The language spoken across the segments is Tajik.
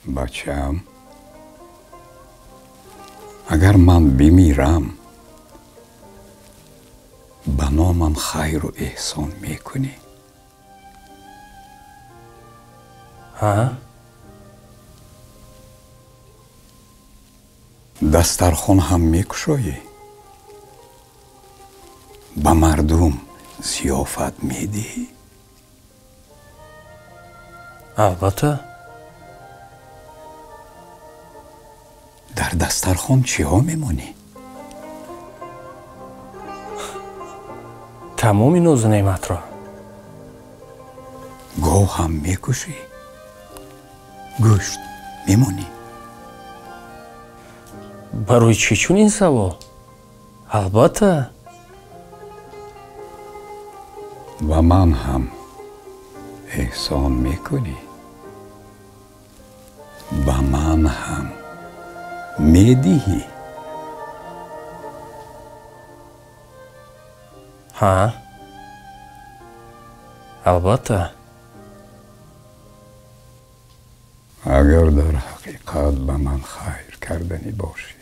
Бачаам, агар ман бимирам, ба номам хайру эҳсон мекунӣ? Ҳа? Дастархон ҳам мекушоӣ? Ба мардум зиёфат медиҳӣ? Албатта. Дар дастархон чиҳо мемонӣ? Тамоми нозу неъматро. Гов ҳам мекушӣ? Гӯшт мемонӣ? Барои чӣ чунин савол? Албатта. Ба ман ҳам эҳсон мекунӣ? Ба ман ҳам медиҳӣ? Ҳа, албатта. Агар дар ҳақиқат ба ман хайр карданӣ бошӣ,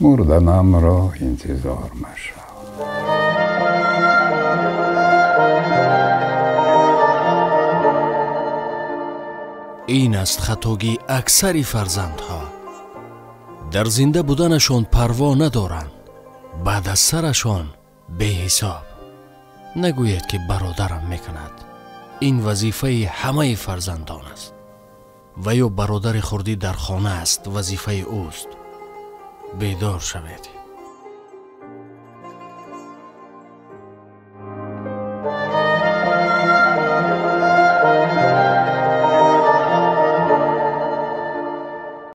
мурданамро интизор машав. Ин аст хатогии аксари фарзандҳо. Дар зинда буданашон парво надоранд, баъд аз сарашон беҳисоб. Нагӯед, ки бародарам мекунад. Ин вазифаи ҳамаи фарзандон аст. Ва ё бародари хурдӣ дар хона аст, вазифаи ӯст. Бедор шавед.